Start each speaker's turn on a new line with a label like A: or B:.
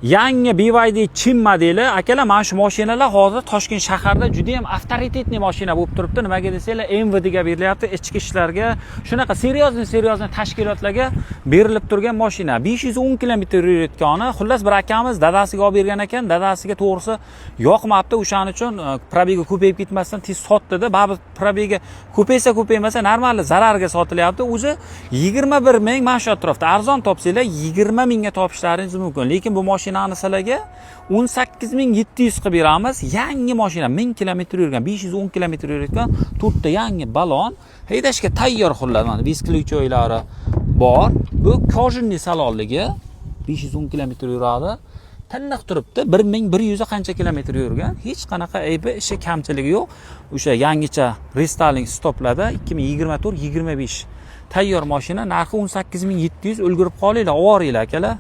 A: Yangi BYD Qin modeli. Akalar, mana shu mashinalar hozir Toshkent shaharida juda ham авторитетный mashina bo'lib turibdi. Nimaga desanglar, МВД ga berilyapti, ichki ishlarga, shunaqa серьезный серьезный tashkilotlarga berilib turgan mashina. 510 kilometr yurayotgani. Xullas, bir akamiz dadasiga olib bergan ekan, dadasiga to'g'risi yoqmabdi, o'shaning uchun пробег i ko'payib ketmasdan tez sotdida. Baribir пробег i ko'paysa ko'paymasa нормально zararga sotilyapti. O'zi 21 ming mana shu atrofda arzon topsanglar, 20 mingga topishlaringiz mumkin. Lekin bu mashinani sizlarga 18 700 qilib beramiz. Yangi mashina, 1000 kilometr yurgan, 510 kilometr yurayotgan, to'rtta yangi balon, haydashga tayyor. Xullas, mana бесключевой lari bor. Bu кожаный salonligi, 510 kilometr yuradi, tiniq turibdi. 1100 qancha kilometr yurgan, hech qanaqa aybi, ishi, kamchiligi yo'q. O'sha yangicha рестайлинг stoplarda, 2024, 25 tayyor mashina, narxi 18 700. Ulgurib qolinglar, olib akalar.